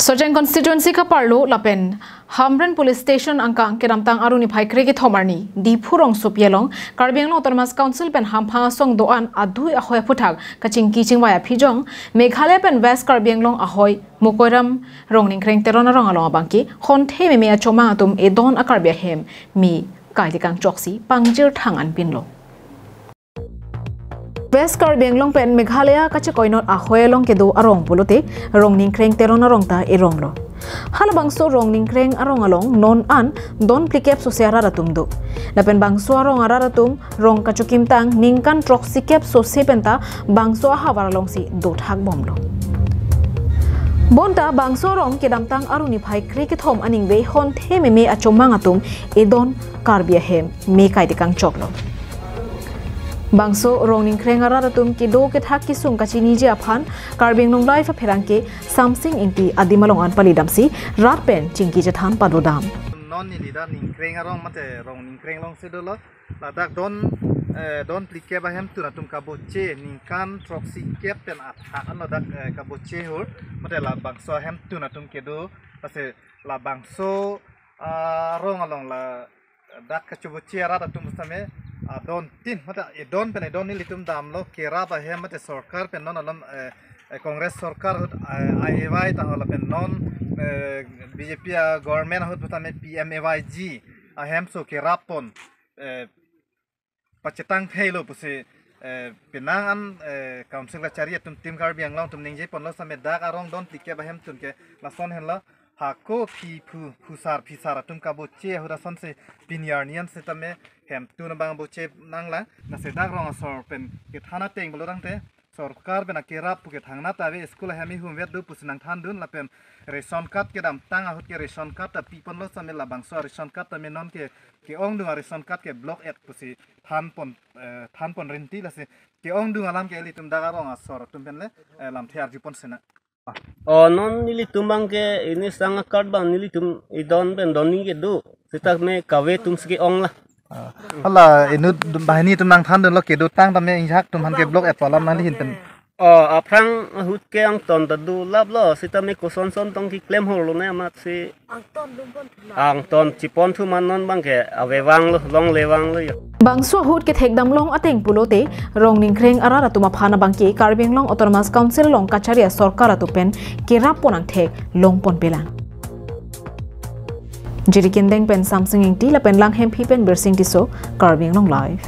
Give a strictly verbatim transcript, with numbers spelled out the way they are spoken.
Socheng constituency kaparlo lapen Hamren Police Station angkang kedamtang Arni phai kre kethom arni Diphu rongsopi along Karbi Anglong Autonomous Council pen hamphang asong do-an adui ahoi aphuthak kachingki chingvai aphijong Meghalaya pen West Karbi Anglong ahoi Mokoiram Rongning Kreng Teron arong along abangke honthe meme achomang atum edon a-Karbi ahem me kaitikang choksi pangjir thang anpinlo. West Karbi Anglong pen Meghalaya kachekoinot ahoi along kedo arong pulote Rongning Kreng Teron arong ta eromlo. Halabangso Rongning Kreng arong along non an don phlikep sose arat atum do. Lapen bangso arong arat atum rong kachokimtang ningkan throksi kep sose penta bangso ahavar alongsi dothak bomlo. Bonta bangso arong kedamtang Arni phai kre kethom aningve honthe meme achomang atum edon Karbi ahem me kaitikang choklo. Bangso Rongning Kreng arat atum kedo kethak kesung kachiniji aphan Karbi Anglong Live apherangke Samsing Ingti adim along an palidamsi rat pen chingki chethan padodam. Non neli dak Ningkreng arong mate Rongning Kreng alongsi dolo. Ladak don, eh, don phlikep ahemtun atum kaboche ningkan throksi kep pen athak anlo dak, eh, kaboche ahut. Mate labangso ahemtun atum kedo. Lasi labangso, ah, arong along ladak kachoboche arat atum same, ah, don tin mate edon pen edon nelitum damlo kerap ahem mate sorkar pen non alom, eh, eh, Congress sorkar ahut, eh, I A Y ta ho lapen non, eh, B J P a-government ahut same P M A Y G ahemso kerap pon, eh, pachetang theilo pusi, eh, penang an, eh, council kachari atum Team Karbi Anglong atum ningje ponlo same dak arong don phlikep ahemtun ke lason henlo hako phi phu phusar phisar atum kaboche ahut asonsi pini arni an sitame hemtun abang boche nanglang. Lasi dak rong asor pen kethan ateng pulo tangte sorkar pen akerap pu ke thangnat ave school ahem ihum vet do pusi nangthandun lapen ration card kedamtang ahut ke ration card ta piponlo same labangso ration card tame non ke ke-ongdung a-ration card ke block et pusi thanpon, eh, thanpon rinti lasi ke-ongdung alam ke ilitum dak arong asor atum pen le, eh, lamthe arjupon sena. O non nelitum abangke ini sang a-card abang nelitum edon pen don ningke do. Sitame kave atumsi ke-ong la. Ah, hala inut banghini atum nangthandunlo kedotang tame ingjak atum aphan ke block et pu alam nanglihin pen. O aphrang ahut ke angton ta dolaplo sitame kosonson tong keklem horlo ne amatsi angton chepon thu man non abangke avevanglo longlevanglo yo. Bangso ahut kethekdam long ateng pulote Rongning Kreng arat atum aphan abangke Karbi Anglong Autonomous Council along kachari asorkar atum pen kerap pon angthek longponpelang. Jiri Kendeng pen Samsing Ingti lapen Langhemphi pen Birsing Tisso, Karbi Anglong Live.